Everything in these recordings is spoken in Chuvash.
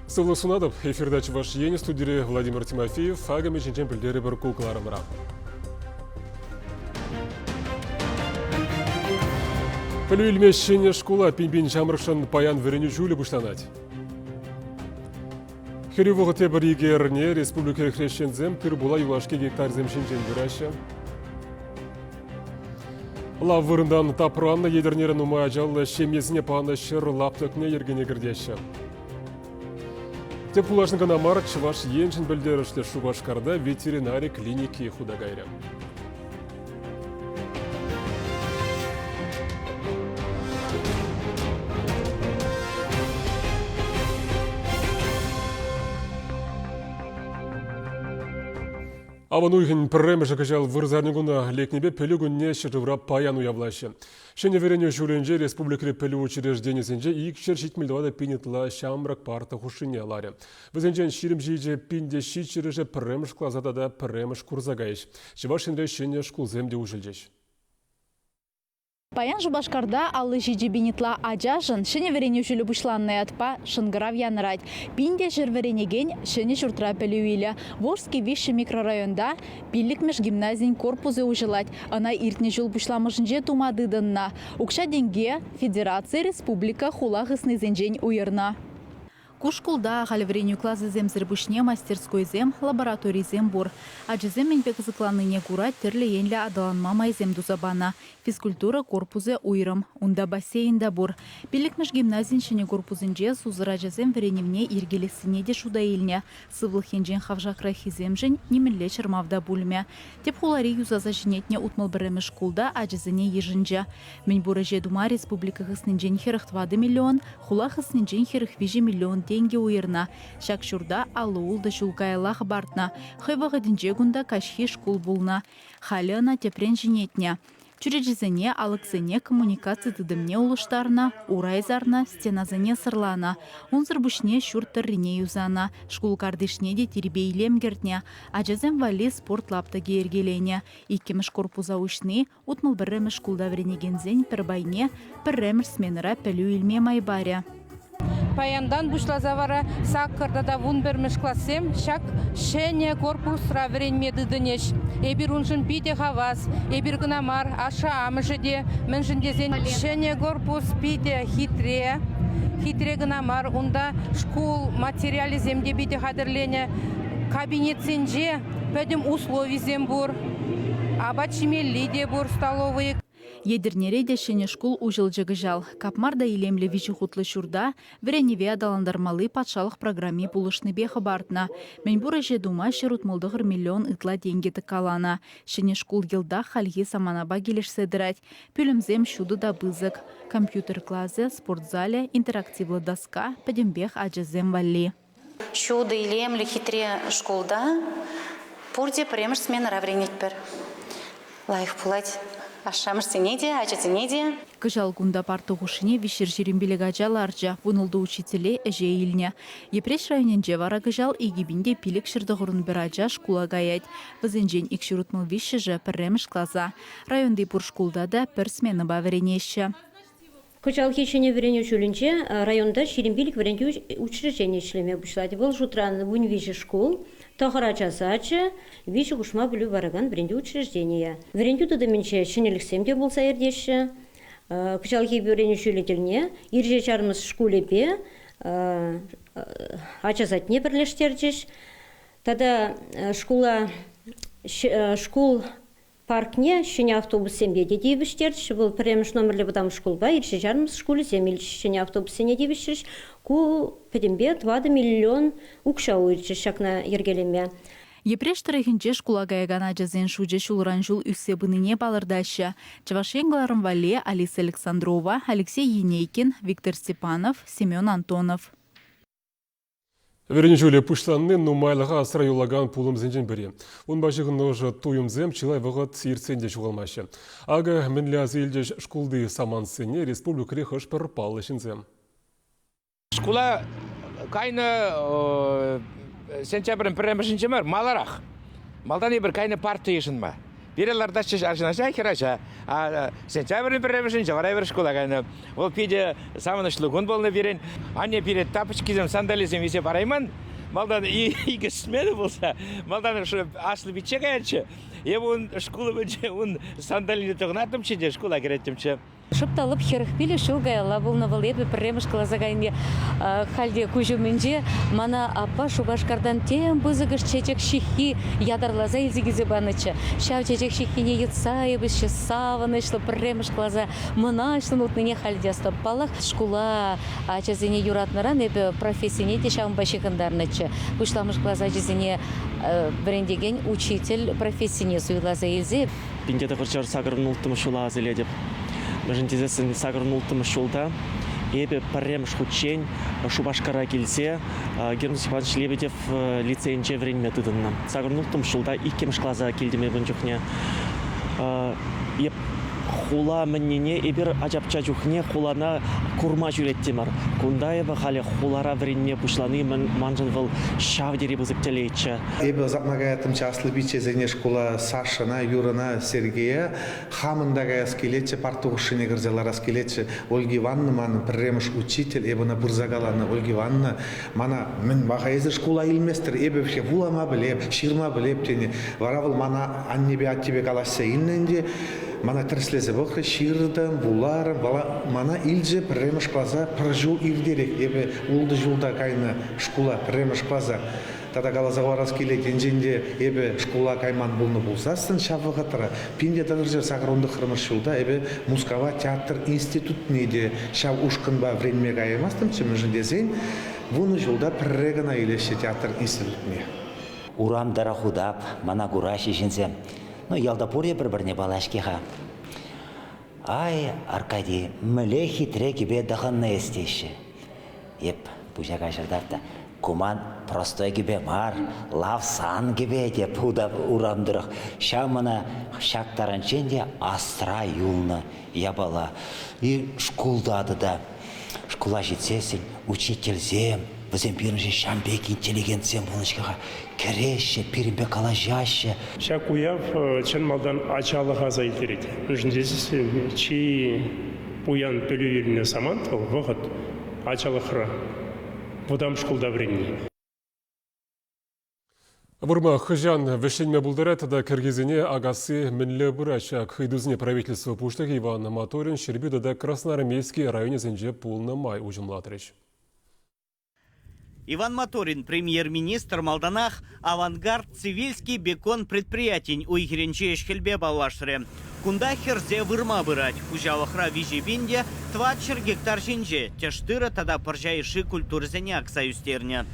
Сывлӑх сунатӑп. Эфирта Чӑваш Ен студире Владимир Тимофеев. Акӑ ҫинчен пӗлтерӗпӗр ку кӑларӑмра. Пӗлӳ илме ҫӗнӗ шкула пин-пин ҫамрӑкшӑн паян вӗренӳ ҫулӗ пуҫланать. Хӗрӳ вӑхӑт тепӗр икӗ эрне республикӑри хресченсем тыр-пула юлашки гектарсем ҫинчен выраҫҫӗ. Лав вырӑнтан тапраннӑ Етӗрнере нумай ачаллӑ ҫемьесене панӑ ҫӗр лаптӑкне йӗркене кӗртеҫҫӗ. Тӗп хулашӑн кӑна мар, Чӑваш Еншӗн пӗлтерӗшлӗ Шупашкарта ветеринари клиники хута кайрӗ. Авӑн уйӑхӗн пӗрремӗшӗ кӑҫал вырсарникуна лекнипе Пӗлӳ кунне ҫӗршывра паян уявлаҫҫӗ. Ҫӗнӗ вӗренӳ ҫулӗнче республикӑри пӗлӳ учрежденийӗсенче 274 пин ытла ҫамрӑк парта хушшине ларӗ. Вӗсенчен 27 пин те ҫичҫӗрӗшӗ пӗрремӗш класа тата пӗрремӗш курса кайӗҫ. Чӑваш Енре ҫӗнӗ шкулсем те уҫӑлчӗҫ. Паян Шупашкарта 57 пин ытла ачашӑн ҫӗнӗ вӗренӳ ҫулӗ пуҫланнӑ ятпа шӑнкӑрав янӑрать. Пин те ҫӗр вӗренекен ҫӗнӗ ҫуртра пӗлӳ илӗ. Волжский виҫҫӗ микрорайонта пиллӗкмӗш гимназин корпусӗ уҫӑлать. Ӑна иртнӗ ҫул пуҫламӑшӗнче тума тытӑннӑ. Укҫа-тенке федераци, республика, хула хыснисенчен уйӑрнӑ. Ку шкулта ахаль вӗренӳ класӗсемсӗр пуҫне мастерскойсем, лабораторисем пур. Ачасем мӗнпе кӑсӑкланнине кура тӗрлӗ енлӗ аталанма майсем туса панӑ. Физкультура корпусӗ уйрӑм. Унта бассейн та пур. Пиллӗкмӗш гимназин ҫӗнӗ корпусӗнче сусӑр ачасем вӗренӗвне йӗркелессине те шута илнӗ. Сывлӑх енчен хавшакраххисемшӗн нимӗнле чӑрмав та пулмӗ. Тӗп хулари юсаса ҫӗнетнӗ 61-мӗш шкулта ачасене йышӑнчӗ. Мӗнпур ӗҫе тума республика хыснинчен 44 миллион, хула хыснинчен 43 миллион тенкӗ уйӑрнӑ. Ҫак ҫурта 56 ҫул каялла хӑпартнӑ. Хӑй вӑхӑтӗнче кунта каҫхи шкул пулнӑ. Халӗ ӑна тӗпрен ҫӗнетнӗ. Чӳречесене, алӑксене, коммуникаци тытӑмне улӑштарнӑ, урай сарнӑ, стенасене сӑрланӑ. Унсӑр пуҫне ҫурт тӑррине юсанӑ, шкул картишне те тирпей-илем кӗртнӗ. Ачасем валли спорт лаптӑкӗ йӗркеленӗ. Иккӗмӗш корпуса уҫни 61-мӗш шкулта вӗренекенсен пӗр пайне пӗрремӗш сменӑра пӗлӳ илме май парӗ. Паянтан пуҫласа вара саккӑр тата вунпӗрмӗш классем ҫак ҫӗнӗ корпусра вӗренме тытӑнӗҫ. Эпир уншӑн питӗ хавас. Эпир кӑна мар, ашшӗ-амӑшӗ те. Мӗншӗн тесен ҫӗнӗ корпус питӗ хитре. Хитре кӑна мар, унта шкул материалӗсем те питӗ хатӗрленӗ. Кабинетсенче пӗтӗм условисем пур. Апат ҫимелли те пур столовӑй. Етӗрнере те ҫӗнӗ шкул уҫӑлчӗ кӑҫал. Капмар та илемлӗ виҫӗ хутлӑ ҫурта вӗренӗве аталантармалли патшалӑх программи пулӑшнипе хӑпартнӑ. Мӗнпур ӗҫе тума 169 миллион ытла тенкӗ тӑккаланӑ. Ҫӗнӗ шкул йӑлтах хальхи саманапа килӗшсе тӑрать. Пӳлӗмсем ҫутӑ та пысӑк. Компьютер класӗ, спорт залӗ, интерактивлӑ доска пӗтӗмпех ачасем валли. Ҫутӑ, илемлӗ, хитре шкулта пурте пӗрремӗш сменӑра вӗренетпӗр. Лайӑх пулать ашшӗ-амӑшсене те, ачасене те. Кӑҫал кунта парта хушшине 325 ача ларчӗ, вунултӑ учителе ӗҫе илнӗ. Йӗпреҫ районӗнче вара кӑҫал 2591 ача шкула каять. Вӗсенчен 263-шӗ пӗрремӗш класа. Районти пур шкулта та пӗр сменӑпа вӗренеҫҫӗ. Кӑҫалхи ҫӗнӗ вӗренӳ ҫулӗнче районта 25 вӗрентӳ учрежденийӗ ӗҫлеме пуҫлать. Вӑл шутран вунвиҫӗ шкул, тӑхӑр ача сачӗ, виҫӗ хушма пӗлӳ паракан вӗрентӳ учрежденийӗ. Вӗрентӳ тытӑмӗнче ҫӗнӗлӗхсем те пулса иртеҫҫӗ. Кӑҫалхи вӗренӳ ҫулӗ тӗлне Ирҫе Ҫармӑс шкулӗпе ача садне пӗрлештерчӗҫ. Тата шкула шкул Паркне ҫӗнӗ автобуссемпе те тивӗҫтерчӗҫ. Вӑл пӗрремӗш номерлӗ вӑтам шкулпа Ирҫе Ҫармӑс шкулӗсем илчӗҫ ҫӗнӗ автобуссене тивӗҫрӗҫ. Ку пӗтӗмпе 4 миллион укҫа уйӑрчӗҫ ҫакна йӗркелеме. Йӗпреҫ тӑрӑхӗнче шкула каякан ачасен шучӗ ҫулран-ҫул ӳссе пынине палӑртаҫҫӗ. Чӑваш Ен кӑларӑм валли Алиса Александрова, Алексей Енейкин, Виктор Степанов, Семен Антонов. Вӗренӳ ҫулӗ пуҫланни нумайлӑха асра юлакан пулӑмсенчен пӗри. Унпа ҫыхӑннӑ ӑшӑ туйӑмсем чылай вӑхӑт иртсен те ҫухалмаҫҫӗ. Акӑ мӗнле аса илчӗҫ шкулти самантсене республикӑри хӑш-пӗр паллӑ ҫынсем. Шкула кайнӑ сентябрӗн пӗрремӗшӗнче мар, маларах. Малтан эпир кайнӑ парта йышӑнма. Пире лартатчӗҫ арҫын ача, хӗр ача. А сентябрӗн пӗрремӗшӗнче вара эпир шкула кайнӑ. Вӑл питӗ савӑнӑҫлӑ кун пулнӑ пирӗн. Анне пире тапочкисем, сандалисем илсе парайман. Малтан икӗ смена пулса, малтан аслӑ пичче каятчӗ. Эпӗ ун шкулӗнче ун сандалине тӑхӑнаттӑмччӗ те шкула кӗреттӗмччӗ. Шӑп та лӑп 45 ҫул каялла пулнӑ вӑл. Эпӗ пӗрремӗш класа кайни халь те куҫ умӗнче. Мана аппа Шупашкартан тем пысӑкӑш чечек ҫыххи ятарласа илсе килсе панӑччӗ. Ҫав чечек ҫыххине йӑтса эпӗ савӑнӑҫлӑ пӗрремӗш класа мӑнаҫлӑн утнине халь те астӑвап. Паллах, шкула ачасене юратнӑран эпӗ профессине те ҫавӑнпа ҫыхӑнтарнӑччӗ. Пуҫламӑш класс ачисене вӗрентекен учитель профессине суйласа илсе 1986 ҫула аса илетӗп. Мӗншӗн тесессӗн 86 ҫулта эпӗ пӗрремӗш хутчен Шупашкара килсе Герман Степанович Лебедев лицейӗнче вӗренме тытӑннӑ. 86 ҫулта иккӗмӗш класа килтӗм эпӗ ун чухне. Эп хула мӗннине эпир ачапча чухне хулана курма ҫӳреттӗмӗр. Кунта эпӗ халӗ хулара вӗренме пуҫлани маншӑн вӑл ҫав тери пысӑк телейччӗ. Эпӗ ӑсатма каяттӑмччӗ аслӑ пиччесене шкула Сашӑна, Юрӑна, Сергее. Хамӑн та каяс килетчӗ, парта хушшине кӗрсе ларас килетчӗ. Ольга Ивановна манӑн пӗрремӗш учитель, эпӗ ӑна пырса каланӑ. Ольга Ивановна, мана мӗн ваха эсир шкула илместӗр, эпӗ вообще вулама пӗлеп, ҫырма пӗлеп тенӗ. Вара вӑл мана аннепе аттепе калаҫса илнӗ ӗнтӗ. Мана тӗрӗслесе пӑхрӗ, ҫыртӑм, вуларӑм. Вара мана илчӗ пӗрремӗш класа пӗр ҫул иртерех. Эпӗ ултӑ ҫулта кайнӑ шкула пӗрремӗш класа. Тата каласа хӑварас килет, енчен те эпӗ шкула кайман пулнӑ пулсассӑн ҫав вӑхӑтра 1989 ҫулта эпӗ Мускава театр институтне те ҫав ушкӑнпа вӗренме каяймастӑмччӗ, мӗншӗн тесен вунӑ ҫулта пӗрре кӑна илеҫҫӗ театр институтне. Урам тӑрӑх утап, мана кураҫҫӗ ҫынсем. Ну, ялта пурте пӗр-пӗрне паллаҫ-ҫке-ха. Ай, Аркадий, мӗнле хитре кӗпе тӑхӑннӑ эс теҫҫӗ. Эп пуҫа каҫӑртап та, куман простой кӗпе мар, лавсан кӗпе те путап урам тӑрӑх. Ҫав мана ҫак таранччен те асра юлнӑ япала. И шкулта тата шкула ҫитсессӗн учительсем, вӗсем пирӗншӗн ҫам пек интеллигентсем пулнӑ-ҫке-ха, кӗреҫҫӗ, пирӗнпе калаҫаҫҫӗ. Ҫак уяв чӑн малтан ачалӑха аса илтерет. Мӗншӗн тесен чи пуян пӗлӳ илнӗ самант вӑл, вӑхӑт ачалӑхра, вӑтам шкулта вӗренни. Вырма хӑҫан вӗҫленме пултарать тата кӗрхисене акасси мӗнле пырать ҫак ыйтусене правительство пуҫлӑхӗ Иван Моторин Ҫӗрпӳ тата Красноармейски районӗсенче пулнӑ май уҫӑмлатрӗҫ. Иван Моторин премьер-министр малтанах «Авангард» Цивильский бекон предприятин уй-хирӗнчи ӗҫ-хӗлпе паллашрӗ. Кунта хӗрсе вырма пырать. Хуҫалӑхра 3 пин те 400 гектар ҫинче тӗш-тырӑ тата пӑрҫа йышши культурӑсене акса ӳстернӗ.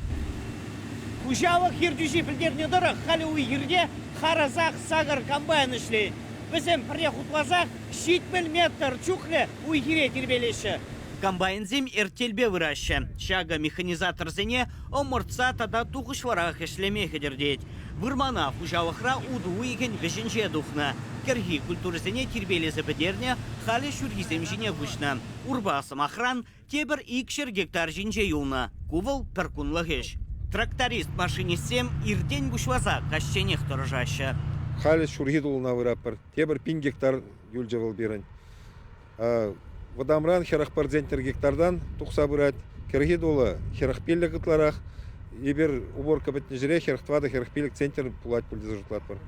Хуҫалӑх ертӳҫи пӗлтернӗ тӑрӑх, халӗ уй-хирте харӑсах сакӑр комбайн ӗҫлет. Вӗсем пӗрре хутласах 70 метр чухлӗ уй-хире тирпейлеҫҫӗ. Комбайнсем эртелпе выраҫҫӗ. Ҫакӑ механизаторсене ӑмӑртса тата тухӑҫлӑрах ӗҫлеме хӗтӗртет. Вырмана хуҫалӑхра утӑ уйӑхӗн вӗҫӗнче тухнӑ. Кӗрхи культурӑсене тирпейлесе пӗтернӗ, халӗ ҫурхисем ҫине куҫнӑ. Урпа, сӑмахран, тепӗр 200 гектар ҫинче юлнӑ. Ку вӑл пӗр кунлӑх ӗҫ. Тракторист-машинистсем иртен пуҫласа каҫченех тӑрӑшаҫҫӗ. Халӗ ҫурхи тулӑна выратпӑр. Тепӗр пин гектар юлчӗ вӑл пирӗн. Вӑтамран 41 центнер гектартан тухса пырать. Кӗрхи тулӑ 45 ытларах. Эпир уборка пӗтнӗ ҫӗре 44-45 центнер пулать пуль тесе шутлатпӑр.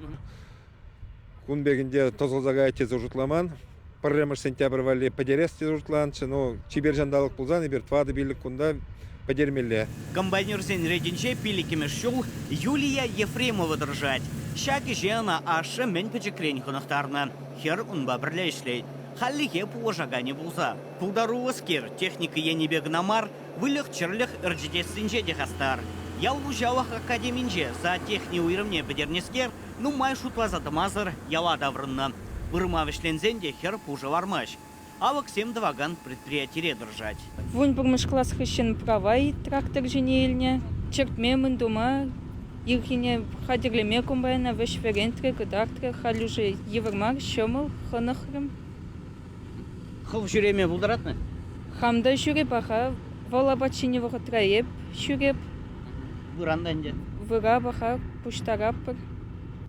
Кун пек ӗнтӗ тӑсӑлса каять тесе шутламан. Пӗрремӗш сентябрь валли пӗтерес тесе шутланччӗ, но чипер ҫанталӑк пулсан эпир тӑватӑ-пилӗк кунта пӗтермелле. Комбайнерсен ретӗнче пиллӗкмӗш ҫул Юлия Ефремова тӑрӑшать. Ҫак ӗҫе ӑна ашшӗ мӗн пӗчӗкрен хӑнӑхтарнӑ. Хӗр унпа пӗрле ӗҫлет. Хальлӗхе пулӑшаканӗ пулса. Пултаруллӑскер техника енӗпе кӑна мар, выльӑх-чӗрлӗх ӗрчетессинче те хастар. Ял хуҫалӑх академинче зоотехни уйрӑмне пӗтернӗскер нумай шутласа тӑмасӑр яла таврӑннӑ. Вырма вӗҫленсен те хӗр пушӑ лармасть. Алӑксем тӑвакан предприятире тӑрӑшать. 11-мӗш класс хыҫҫӑн права трактор ҫине илнӗ. Чӗртме, мӗн тума, ирхине хатӗрлеме комбайна вӗҫ вӗрентрӗ, кӑтартрӗ. Халь уже йывӑр мар, ҫӑмӑл, хӑнӑхрӑм. Хӑв ҫӳреме пултаратна? Хам та ҫӳреп, аха. Вӑл апат ҫинӗ вӑхӑтра эп ҫӳреп. Выран та ӗнтӗ. Выра паха, пуҫтараппӑр.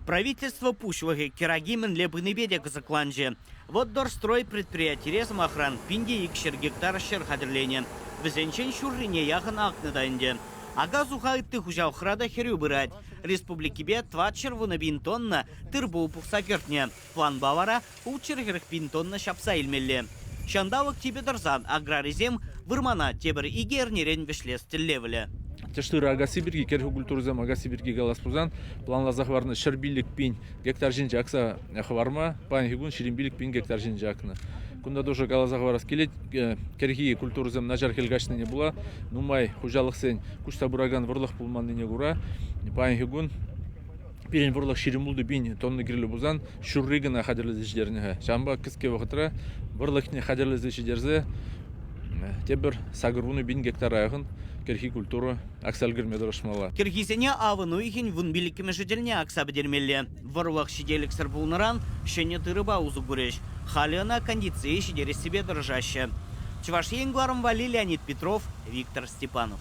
Правительство пуҫлӑхӗ кӗраки мӗнле пынипе те кӑсӑкланчӗ. Воддорстрой предприятире, сӑмахран, 1200 гектар ҫӗр хатӗрленӗ. Вӗсенчен ҫуррине яхӑн акнӑ та ӗнтӗ. Ака-суха ытти хуҫалӑхра та хӗрӳ пырать. Республикипе 410 пин тонна тыр-пул пухса кӗртнӗ. Планпа вара 640 пин тонна ҫапса илмелле. Ҫанталӑк типӗ тӑрсан аграрисем вырмана тепӗр икӗ эрнерен вӗҫлес тӗллевлӗ. Тӗш-тырӑ акасси пирки, кӗрхи культурӑсем акасси пирки калас пулсан, планласа хӑварнӑ 105 пин гектар ҫинче акса хӑварма, паянхи кун 25 пин гектар ҫинче акнӑ. Кунта тоже каласа хӑварас килет, кӗрхи культурӑсем начар хӗл каҫнине пула нумай хуҫалӑхсен куҫса пыракан вӑрлӑх пулманнине кура паянхи кун пирӗн вӑрлӑх 26 пин тонна кирлӗ пулсан ҫурри кӑна хатӗрлесе ҫитернӗ-ха. Ҫавӑнпа кӗске вӑхӑтра вӑрлӑхне хатӗрлесе ҫитерсе тепӗр 80 пин гектара яхӑн кӗрхи культура акса ӗлкӗрме тӑрӑшмалла. Кӗрхисене авӑн уйӑхӗн вунпиллӗкмӗшӗ тӗлне акса пӗтермелле. Вӑрлӑх ҫителӗксӗр пулнӑран ҫӗнӗ тырӑпа усӑ курӗҫ. Халӗ ӑна кондицие ҫитерессипе тӑрӑшаҫҫӗ. Чӑваш Ен кӑларӑм валли Леонид Петров, Виктор Степанов.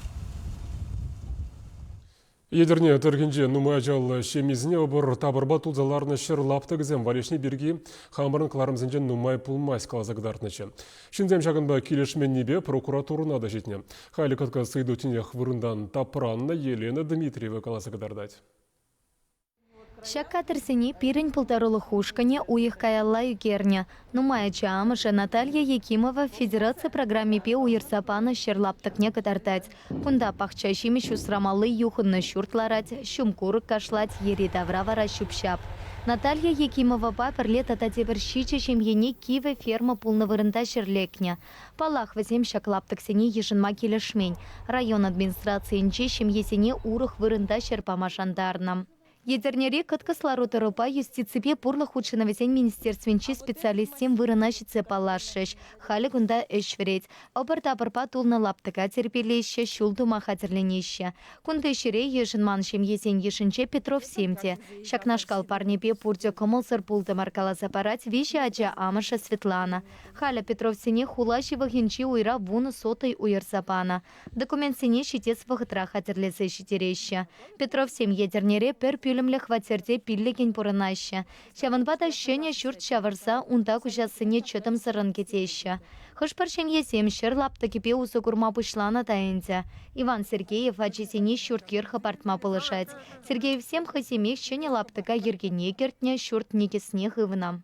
Етӗрне тӑрӑхӗнче нумай ачаллӑ ҫемьесене ӑпӑр-тапӑрпа тулса ларнӑ ҫӗр лаптӑкӗсем валеҫни пирки хамӑрӑн кӑларӑмсенчен нумай пулмасть каласа кӑтартнӑччӗ. Ҫынсем ҫакӑнпа килӗшменнипе прокуратурӑна та ҫитнӗ. Халӗ кӑткӑс ыйту тинех вырӑнтан тапраннӑ Елена Дмитриева каласа кӑтартать. Ҫак кадрсене пирӗн пултарулӑх ушкӑнӗ уйӑх каялла ӳкернӗ. Нумай ача амӑшӗ Наталья Якимова федераци программипе уйӑрса панӑ ҫӗр лаптӑкне кӑтартать. Кунта пахча ҫимӗҫ усрамалли юхӑннӑ ҫурт ларать, ҫум курӑк кашлать, йӗри-тавра вара ҫӳп-ҫап. Наталья Якимовапа пӗрле тата тепӗр ҫичӗ ҫемьене кивӗ ферма пулнӑ вырӑнта ҫӗр лекнӗ. Паллах, вӗсем ҫак лаптӑксене йышӑнма килӗшмен. Район администрацийӗнче ҫемьесене урӑх вырӑнта ҫӗр пама шантарнӑ. Етӗрнери кӑткӑс лару-тӑрупа юстиципе пурлӑх хутшӑнӑвӗсен министерствинчи специалистсем вырӑна ҫитсе паллашрӗҫ. Халӗ кунта ӗҫ вӗрет. Ӑпӑр-тапӑрпа тулнӑ лаптӑка тирпейлеҫҫӗ, ҫул тума хатӗрленеҫҫӗ. Кунти ҫӗре йышӑнман ҫемьесен йышӗнче Петровсем те. Ҫакнашкал парнепе пурте кӑмӑлсӑр пултӑмӑр, каласа парать виҫӗ ача амӑшӗ Светлана. Халӗ Петровсене хула ҫывӑхӗнчи уйра вунӑ сотӑй уйӑрса панӑ. Документсене ҫитес вӑхӑтра хатӗрлесе ҫитереҫҫӗ. Петровсем Етӗрнере пӗр пӳлӗмлӗ хваттерте пиллӗкӗн пурӑнаҫҫӗ. Ҫавӑнпа та ҫӗнӗ ҫурт ҫавӑрса унта куҫассине чӑтӑмсӑррӑн кӗтеҫҫӗ. Хӑш-пӗр ҫемьесем ҫӗр лаптӑкӗпе усӑ курма пуҫланӑ та ӗнтӗ. Иван Сергеев ачисене ҫурт-йӗр хӑпартма пулӑшать. Сергеевсем хӑйсемех ҫӗнӗ лаптӑка йӗркене кӗртнӗ, ҫурт никӗсне хывнӑ.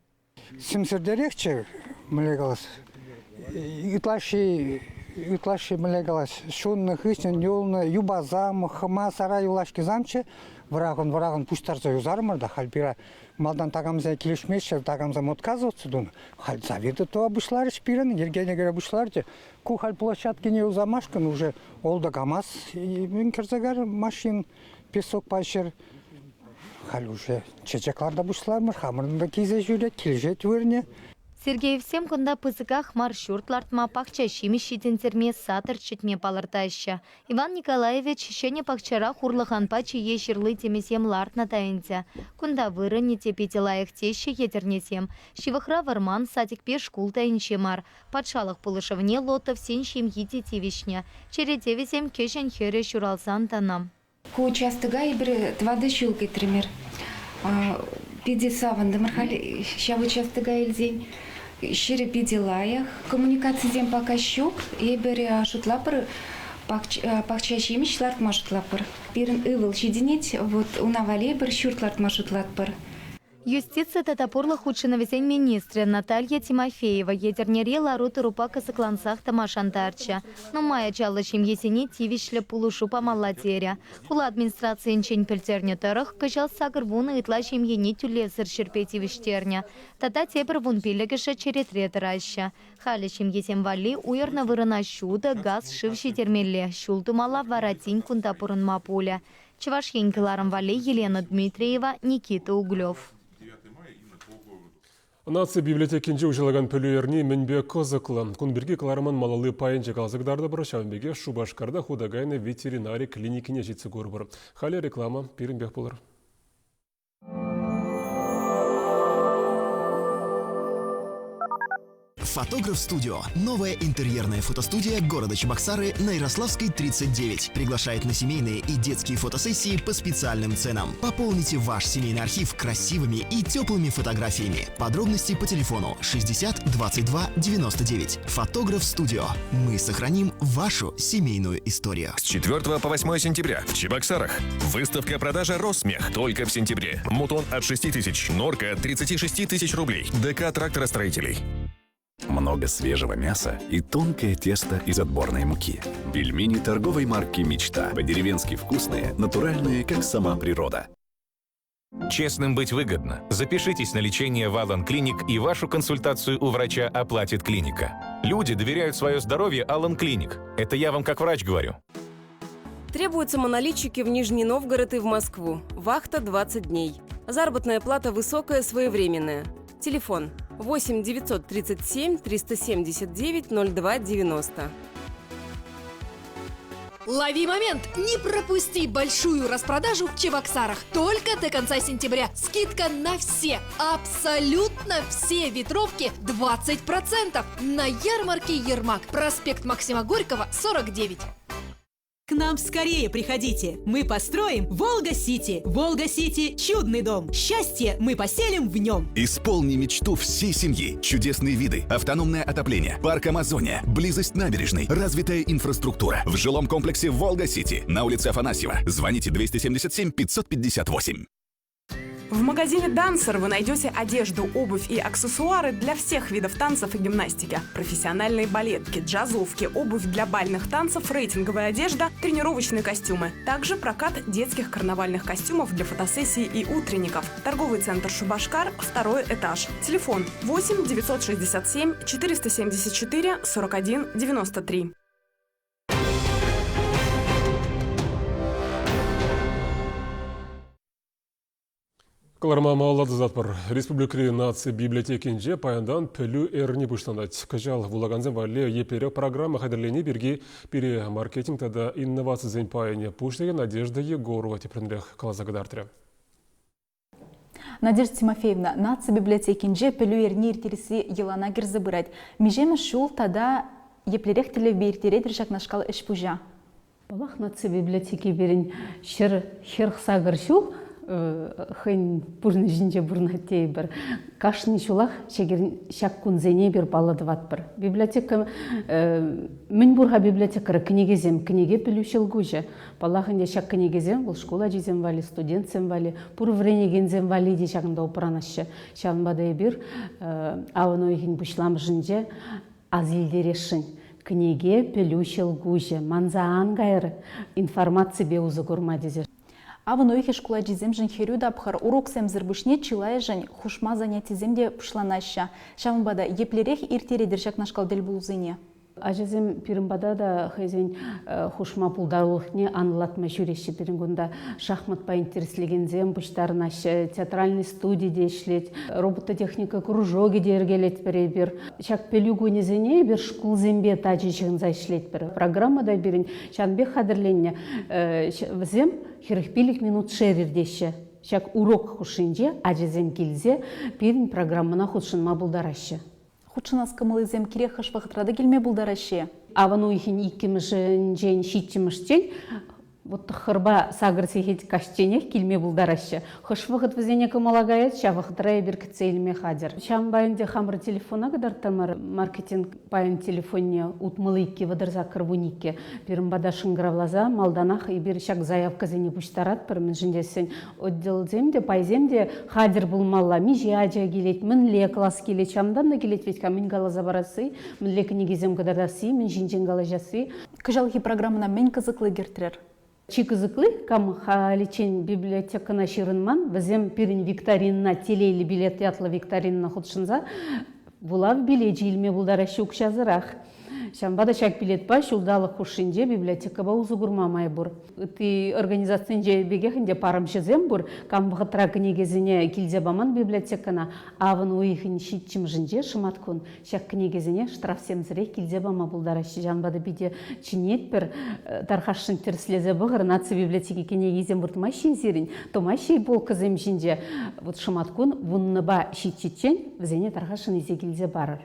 Сӗмсӗртерехчӗ, мӗнле калас, ытлашши, ытлашши мӗнле калас, ҫуннӑ хыҫҫӑн юлнӑ юпасам, хӑма сарай юлашкисемччӗ. Вӑрахӑн-вӑрахӑн пуҫтарса юсарӑмӑр та халь пире малтан такамсем килӗшмеҫҫӗ, такамсем отказываться тунӑ. Халь завидовать тума пуҫларӗҫ пирӗн, йӗркене кӗре пуҫларӗ. Ку халь площадкине юсамашкӑн уже олтӑ КАМАЗ кӗрсе кайрӗ машин, песокпа ҫӗр. Халь уже чечек ларта пуҫламӑш, хамӑрӑн та килсе ҫӳрет, килӗшет вырӑнӗ. Сергеевсем кунта пысӑках мар ҫурт лартма, пахча ҫимӗҫ ҫитӗнтерме, сад ӗрчетме палӑртаҫҫӗ. Иван Николаевич ҫӗнӗ пахчара хурлӑханпа чие ҫырли тӗмӗсем лартнӑ та ӗнтӗ. Кунта вырӑнӗ те питӗ лайӑх теҫҫӗ етӗрнесем. Ҫывӑхра вӑрман, садикпе шкул та инҫе мар. Патшалӑх пулӑшӑвне Лотовсен ҫемйи те тивӗҫнӗ. Черете вӗсем кӗҫӗн хӗрӗ ҫуралсан тӑнӑ. Ку участока эпир тӑватӑ ҫул кӗтрӗмӗр. Питӗ савӑнтӑмӑр халь ҫав участока илсен. Ҫӗрӗ питӗ лайӑх. Коммуникацисем пока ҫук. Эпир шутлапӑр, пахча ҫимӗҫ лартма шутлапӑр. Пирӗн ывӑл ҫитӗнет, вот уна валли эпир ҫурт лартма шутлатпӑр. Юстици тата пурлӑх хутшӑнӑвӗсен министрӗ Наталья Тимофеева Етӗрнере лару-тӑрупа кӑсӑклансах тӑма шантарчӗ. Нумай ачаллӑ ҫемьесене тивӗҫлӗ пулӑшу памалла терӗ. Хула администрацийӗнчен пӗлтернӗ тӑрӑх, кӑҫал 80 ытла ҫемьене тӳлевсӗр ҫӗрпе тивӗҫтернӗ. Тата тепӗр вунпиллӗкӗшӗ черетре тӑраҫҫӗ. Халӗ ҫемьесем валли уйӑрнӑ вырӑна ҫутӑ, газ, шыв ҫитермелле, ҫул тумалла, вара тин кунта пурӑнма пулӗ. Чӑваш Ен кӑларӑм валли Елена Дмитриева, Никита Углев. Наци библиотекинче уҫӑлакан пӗлӳ эрни мӗнпе кӑсӑклӑ? Кун пирки кӑларӑмӑн малалли пайӗнче каласа кӑтартӑпӑр. Ҫавӑн пекех Шупашкарта хута кайнӑ ветеринари клиникине ҫитсе курӑпӑр. Халӗ реклама пирӗнпех пулӑр. Фотограф Студио. Новая интерьерная фотостудия города Чебоксары на Ярославской, 39. Приглашает на семейные и детские фотосессии по специальным ценам. Пополните ваш семейный архив красивыми и теплыми фотографиями. Подробности по телефону 60 22 99. Фотограф Студио. Мы сохраним вашу семейную историю. С 4 по 8 сентября в Чебоксарах. Выставка-продажа «Росмех» только в сентябре. Мутон от 6 тысяч, норка от 36 тысяч рублей. ДК тракторостроителей. Много свежего мяса и тонкое тесто из отборной муки. Пельмени торговой марки «Мечта». По-деревенски вкусные, натуральные, как сама природа. Честным быть выгодно. Запишитесь на лечение в Алан Клиник, и вашу консультацию у врача оплатит клиника. Люди доверяют свое здоровье Алан Клиник. Это я вам как врач говорю. Требуются монолитчики в Нижний Новгород и в Москву. Вахта 20 дней. Заработная плата высокая, своевременная. Телефон 8 937 379 02 90. Лови момент! Не пропусти большую распродажу в Чебоксарах. Только до конца сентября. Скидка на все, абсолютно все ветровки 20% на ярмарке Ермак. Проспект Максима Горького, 49. К нам скорее приходите. Мы построим Волга-Сити. Волга-Сити – чудный дом. Счастье мы поселим в нем. Исполни мечту всей семьи. Чудесные виды, автономное отопление, парк Амазония, близость набережной, развитая инфраструктура. В жилом комплексе «Волга-Сити» на улице Афанасьева. Звоните 277 558. В магазине «Дансер» вы найдете одежду, обувь и аксессуары для всех видов танцев и гимнастики. Профессиональные балетки, джазовки, обувь для бальных танцев, рейтинговая одежда, тренировочные костюмы. Также прокат детских карнавальных костюмов для фотосессий и утренников. Торговый центр «Шубашкар», второй этаж. Телефон 8 967 474 41 93. Кӑларӑма малалла тӑсатпӑр. Республикӑри наци библиотекинче паянтан пӗлӳ эрни пуҫланать. Кӑҫал вулакансем валли еплерех программа хатӗрлени пирки пире маркетинг тата инновацисен пайӗн пуҫлӑхӗ Надежда Егорова тӗплӗнрех каласа кӑтартрӗ. Надежда Тимофеевна, наци библиотекинче пӗлӳ эрни ирттересси йӑлана кӗрсе пырать. Миҫемӗш ҫул тата еплерех тӗллевпе ирттеретӗр ҫакнашкал ӗҫ-пуҫа? Паллах, наци библиотеки пирӗн 148 ҫул хӑйӗн пурнӑҫӗнче пурӑнать тейӗпӗр. Кашни ҫулах ҫак кунсене эпир паллӑ тӑватпӑр. Библиотека мӗн пур-ха библиотекӑра кӗнекесем, кӗнеке пӗлӳ ҫӑлкуҫӗ. Паллах ӗнтӗ ҫак кӗнекесем вӑл шкул ачисем валли, студентсем валли, пур вӗренекенсем валли те ҫакӑнта упранаҫҫӗ. Ҫавӑнпа та эпир авӑн уйӑхӗн пуҫламӑшӗнче асилтересшӗн. Кӗнеке пӗлӳ ҫӑлкуҫӗ. Манса ан кайӑр информаципе усӑ курма тесе. Авӑн уйӑхӗ шкул ачисемшӗн хӗрӳ тапхӑр. Уроксемсӗр пуҫне чылайӑшӗн хушма занятисем те пуҫланаҫҫӗ. Ҫавӑнпа та еплерех ирттеретӗр ҫакнашкал тӗлпулусене? Ачасем пирӗн пата та хӑйсен хушма пултарулӑхне анлӑлатма ҫӳреҫҫӗ. Пирӗн кунта шахматпа интереслекенсем пуҫтарӑнаҫҫӗ, театральный студи те ӗҫлет, робототехника кружокӗ те йӗркелетпӗр эпир. Ҫак пӗлӳ кунӗсене эпир шкулсемпе тачӑ ҫыхӑнса ӗҫлетпӗр. Программа та пирӗн ҫавӑн пек хатӗрленнӗ. Вӗсем 45 минутшер иртеҫҫӗ. Ҫак урок хушшинче ачасем килсе пирӗн программӑна хутшӑнма пултараҫҫӗ. Хутшӑнас кӑмӑллисем кирек хӑш вӑхӑтра та килме пултараҫҫӗ. Авӑн уйӑхӗн иккӗмӗшӗнчен ҫиччӗмӗшчен вот тӑххӑрпа сакӑр сехет каҫченех килме пултараҫҫӗ. Хӑш вӑхӑт вӗсене кӑмӑла каять, ҫав вӑхӑтра эпир кӗтсе илме хатӗр. Ҫавӑнпа ӗнтӗ хамӑр телефона кӑтартрӑмӑр. Маркетинг пайӗн телефонне 62 38 12 пирӗн пата шӑнкӑравласа малтанах эпир ҫак заявкӑсене пуҫтаратпӑр, мӗншӗн тесен отделсем те, пайсем те хатӗр пулмалла. Миҫе ача килет, мӗнле класс килет, ҫавӑнтан та килет вӗт-ха мӗн каласа парасси, мӗнле кӗнекесем кӑтартасси, мӗн ҫинчен калаҫасси. Кӑҫалхи программӑна мӗн кӑсӑкли кӗртрӗр? Чи кӑсӑкли, кам халиччен библиотекӑна ҫырӑнман, вӗсем пирӗн викторинӑна Телейлӗ билет ятлӑ викторинӑна хутшӑнса вулав билечӗ илме пултараҫҫӗ укҫасӑрах. Ҫавӑнпа та ҫак билетпа ҫулталӑк хушшинче библиотекӑпа усӑ курма май пур. Ытти организацинче пекех ӗнтӗ парӑмҫӑсем пур. Кам вӑхӑтра кӗнекесене килсе паман библиотекӑна, авӑн уйӑхӗн ҫиччӗмӗшӗнче шӑматкун ҫак кӗнекесене штрафсемсӗрех килсе пама пултараҫҫӗ. Ҫавӑнпа та питӗ чӗнетпӗр. Тархасшӑн тӗрӗслесе пӑхӑр, наци библиотеки кӗнекисем выртмаҫҫӗ-и сирӗн, тӑмаҫҫӗ-и полкӑсем ҫинче. Вот шӑматкун вуннӑпа ҫиччӗччен вӗсене тархасшӑн илсе килсе парӑр.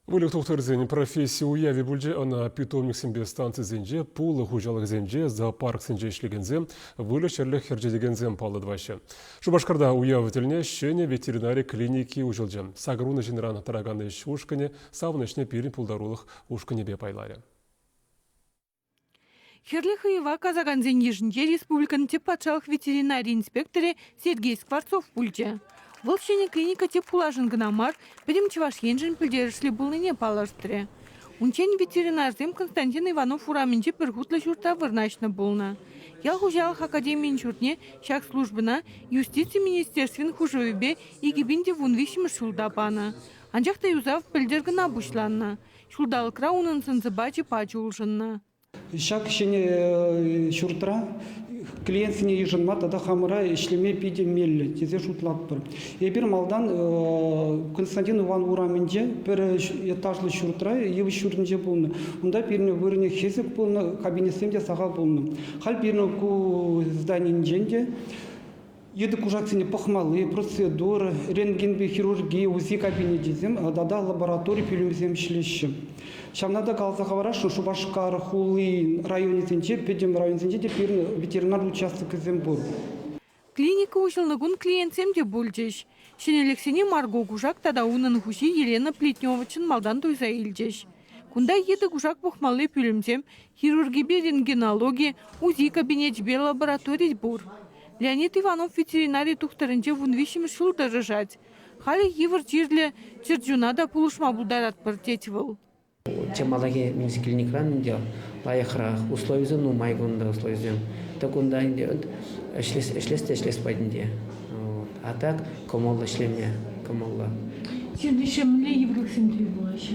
Выльӑх тухтӑрсен професси уявӗ пулчӗ. Ӑна питомниксемпе станцисенче, пулӑ хуҫалӑхӗсенче, зоопарксенче ӗҫлекенсем, выльӑх-чӗрлӗх ӗрчетекенсем паллӑ тӑваҫҫӗ. Шупашкарта уяв тӗлне ҫӗнӗ ветеринари клиники уҫӑлчӗ. Сакӑрвунӑ ҫынран тӑракан ӗҫ ушкӑнӗ савӑнӑҫне пирӗн пултарулӑх ушкӑнӗпе пайларӗ. Хӗрлӗ хӑйӑва касакансен йышӗнче республикӑн тӗп патшалӑх ветеринари инспекторӗ Сергей Скворцов пулчӗ. Вӑл ҫӗнӗ клиника тӗп хулашӑн кӑна мар, пӗтӗм Чӑваш Еншӗн пӗлтерӗшлӗ пулнине палӑртрӗ. Унччен ветеринарсем Константин Иванов урамӗнчи пӗр хутлӑ ҫуртра вырнаҫнӑ пулнӑ. Ял хуҫалӑх академийӗн ҫуртне ҫак службӑна Юстици министерствин хушӑвӗпе 2013 ҫулта панӑ. Анчах та юсав пӗлтӗр кӑна пуҫланнӑ. Ҫулталӑкра унӑн сӑн-сӑпачӗ пач улшӑннӑ. Ҫак ҫӗнӗ ҫуртра клиентсене йышӑнма тата хамӑра ӗҫлеме питӗ меллӗ тесе шутлатпӑр. Эпир малтан Константин Иван урамӗнче пӗр этажлӑ ҫуртра йывӑҫ ҫуртӗнче пулнӑ. Унта пирӗн вырӑнӗ хӗсӗк пулнӑ, кабинетсем те сахал пулнӑ. Халь пирӗн ку зданинчен те Йытӑ кушаксене пӑхмалли процедура, рентгенпе хирурги, УЗИ кабинечӗсем тата лаборатори пӳлӗмӗсем ӗҫлеҫҫӗ. Ҫавна та каласа хӑварасшӑн, Шупашкар хули районӗсенче, пӗтӗм районсенче те пирӗн ветеринар участокӗсем пур. Клиника уҫӑлнӑ кун клиентсем те пулчӗҫ. Ҫӗнӗлӗхсене Марго кушак тата унӑн хуҫи Елена Плетнева чӑн малтан туйса илчӗҫ. Кунта йытӑ кушак пӑхмалли пӳлӗмсем, хирургипе рентгенологи, УЗИ кабинечӗпе лаборатори пур. Леонид Иванов ветеринари тухтӑрӗнче вунвиҫҫӗмӗш ҫул тӑрӑшать. Халӗ йывӑр чирлӗ чӗрчуна та пулӑшма пултаратпӑр, тет вӑл. Чи малтанхи клиникран ӗнтӗ лайӑхрах условисем нумай кунта условисем. Тӑк кунта ӗнтӗ ӗҫлес, ӗҫлес те ӗҫлес патӗнче. А так кӑмӑллӑ ӗҫлеме кӑмӑллӑ. Сирӗн мӗнле йывӑрлӑхсем тӗл пулаҫҫӗ?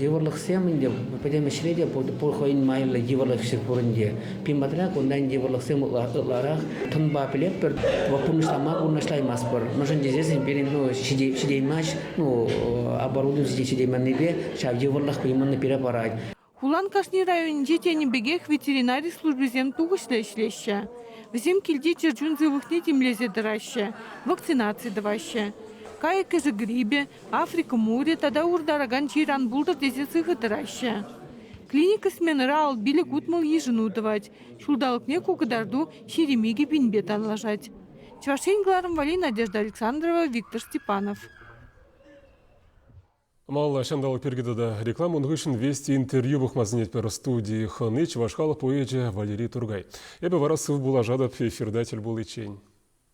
Йывӑрлӑхсем ӗнтӗ пӗтӗм ӗҫре те пур хӑйӗн майлӑ йывӑрлӑх пур ӗнтӗ. Пиматра кунта йывӑрлӑхсем ытларах тӑнпа пӗлетпӗр, пурнӑҫлама пурнӑҫлаймастпӑр. Мӗншӗн тесессӗн пирӗн ну, ҫитеймест, ну, оборудовани ҫитейменнипе ҫав йывӑрлӑх именно пире парать. Хулан кашни районӗнче тенӗ пекех ветеринари службисем тухӑҫлӑ ӗҫлеҫҫӗ. Вӗсем килти чӗрчун сывлӑхне тимлесе тӑраҫҫӗ, вакцинаци тӑваҫҫӗ. Кайӑк-кӗшӗк грипӗ, Африка мурӗ тата уртаракан чир ан пултӑр тесе сыхӑ тӑраҫҫӗ. Клиника сменӑра 55 60 йышӑну тӑвать. Ҫулталӑкне ку кӑтарту 22 пинпе танлашать. Чӑваш Ен кӑларӑм валли Надежда Александрова, Виктор Степанов. Малалла ҫанталӑк пирки тата реклама ун хыҫҫӑн Вести интервью пӑхма сӗнетпӗр. Студии хӑни чӑваш халӑх поэчӗ Валерий Тургай. Эпӗ вара сыв пулашатӑп эфирта тӗл пуличчен.